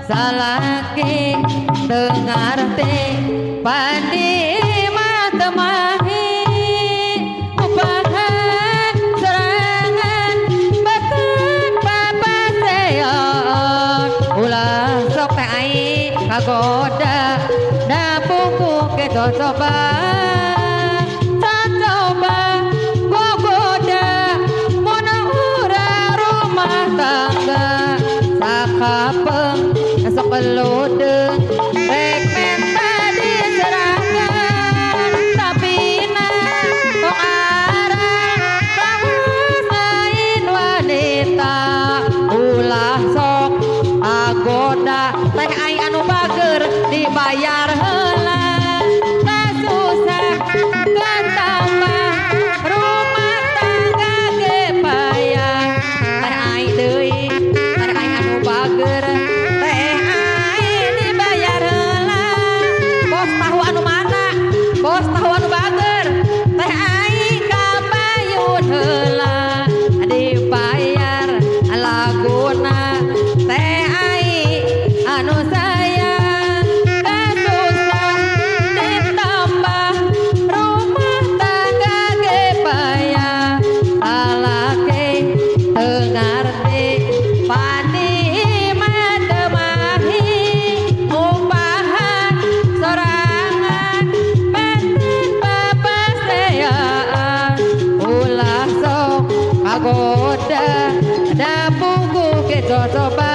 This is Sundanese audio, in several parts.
Salaki teu ngarti pandi mah teu mahi upahan serangan batan papaseon ulah sok teh ai kagoda da pungku ge cocoba cocoba gogoda mun urang rumah tangga sakapeung sok leudeng rek menta diserahkeun tapi na tong arang kawas lain wanita ulah sok agoda teh ai anu bager dibayar heula kasusah katambah rumah tangga ge payah teh ai deui teh ai anu bager teh ai dibayar heula bos tahu anu mana bos tahu anu bager teh ai kabayun heula dibayar laguna teh ai anu sayang kasusah ditambah rumah tangga ge payah salaki teu ngarti pandi mah teu mahi upahan sorangan benten papaseaan ulah sok kagoda da pungku ge cocoba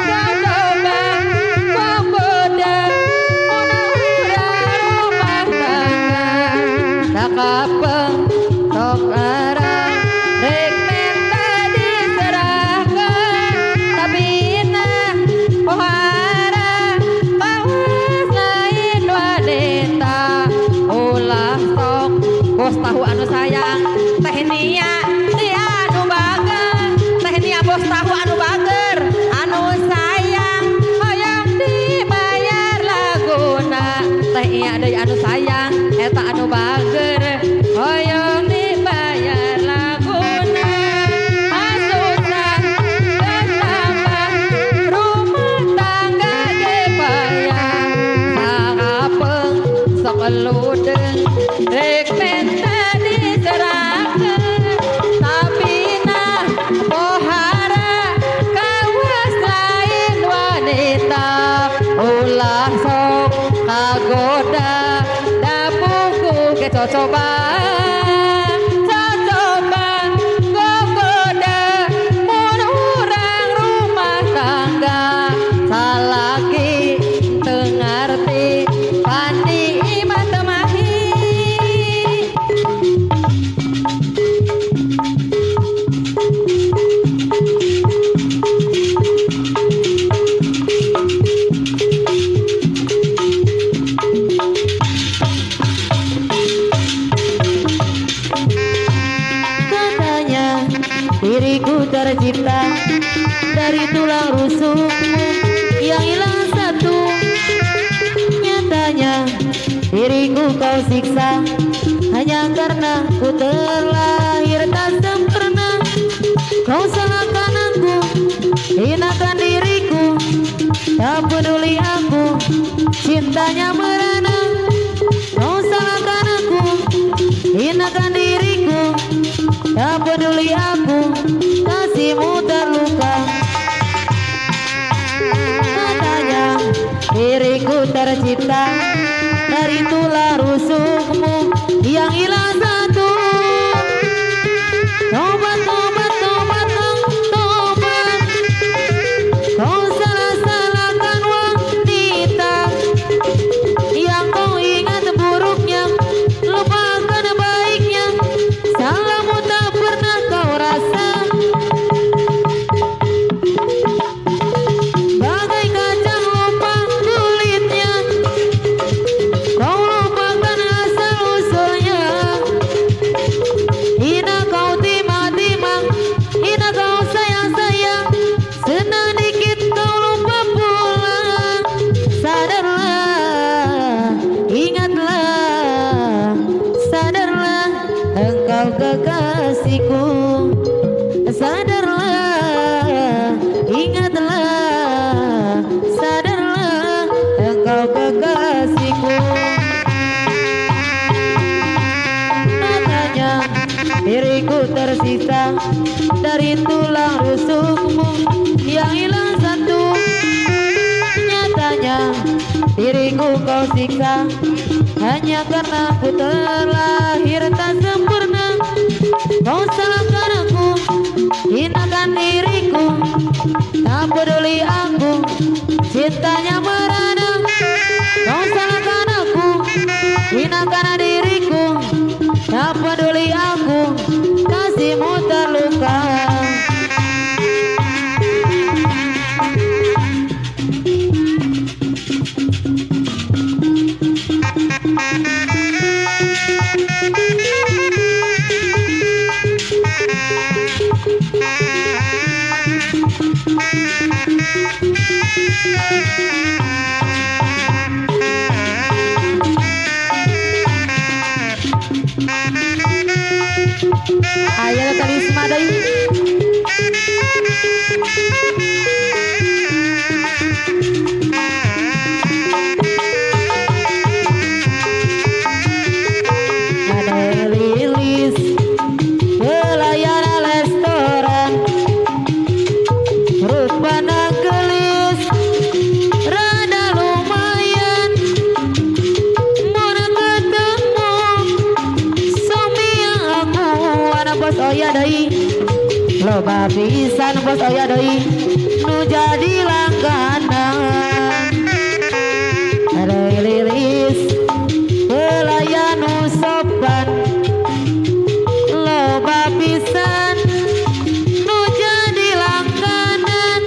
cocoba gogoda mun urang rumah tangga sakapeung sok arang rek menta diserahkeun tapi na pohara kawas lain wanita ulah sok bos tahu anu sayang teh nia di anu bager teh nia bos tahu anu bager anu sayang hoyong dibayar laguna teh iya deui anu sayang eta anu bager hoyong dibayar laguna asusah ketambah rumah tangga ge payah sakapeung sok leudeng rek menta diserahkeun tapi na pohara kawas lain wanita ulah sok kagoda da pungku ge cocoba cocoba gogoda mun urang rumah tangga salaki teu ngarti pandi mah teu mahi. Katanya diriku tercipta dari tulang rusukmu yang hilang satu. Nyatanya diriku kau siksa hanya karena ku terlahir tak sempurna. Kau salahkan aku, hinakan diriku, tak peduli aku, cintanya merana. Kau salahkan aku, hinakan diriku, tak peduli aku, kasihmu terluka. Katanya diriku tercipta dari tulang rusukmu yang hilang satu. Tobat, tobat, tobat, tobat. Kau salah-salahkan wanita yang kau ingat buruknya, lupakan baiknya. Salahmu tak pernah kau rasa. Bagai kacang lupa kulitnya, kau disiksa hanya karena ku terlahir tak sempurna. Kau salahkan aku, hinakan diriku, tak peduli aku, cintanya merana. Kau salahkan aku, hinakan diriku, tak peduli aku, kasihmu terluka. Ayo Karisma deui. Ada Lilis pelayan restoran, rupana gelis rada lumayan. Mun ketemu suami aku anak bos oya deui, loba pisan bos oya deui nu jadi langganan. Ada Lilis pelayan nu sopan, loba pisan nu jadi langganan.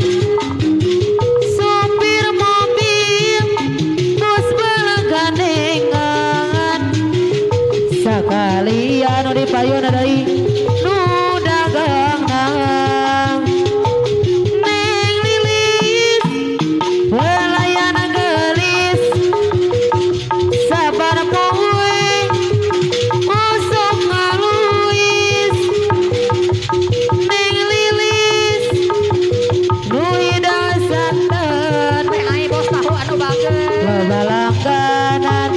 Supir mobil bus belagandengan, sakalian nu dipayun deui nu dagangan. Neng Lilis pelayan gelis, sabar poe osok ngaluis. Neng Lilis nu hidang santen, Teh ai bos tahu anu bager. loba langganan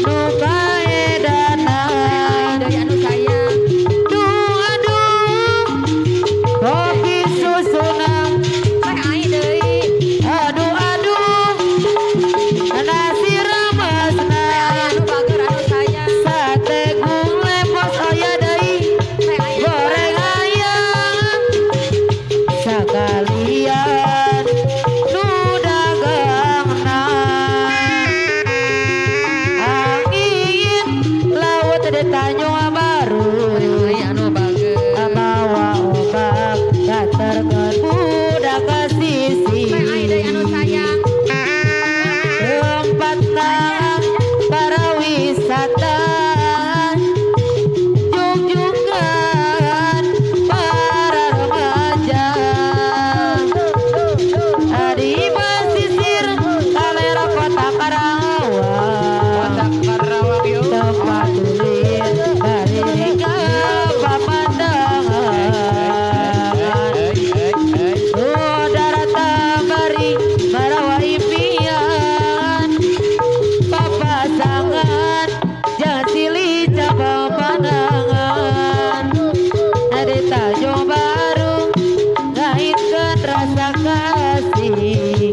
nu kaedanan. Deui anu sayang. Duh aduh kopi susuna, Teh ai deui. aduh aduh nasi remesna. Teh ai anu bager anu sayang. Sate gule bos oya deui, Teh ai anu goreng ayam sakalian nu dagangna. Angin laut di Tanjung Baru, Teh ai anu bager. mawa ombak katerkeun budak ka sisi. Teh ai deui anu sayang. Tempatna para wisata, jungjukan para remaja. Di pesisir kalera kota Karawang, Kota Karawang yo. tempat ulin dari pemandangan. Udara tambari marawa impian, papasangan jangan silih cabang pandangan. Di Tanjung Baru ngaitkeun rasa kasih.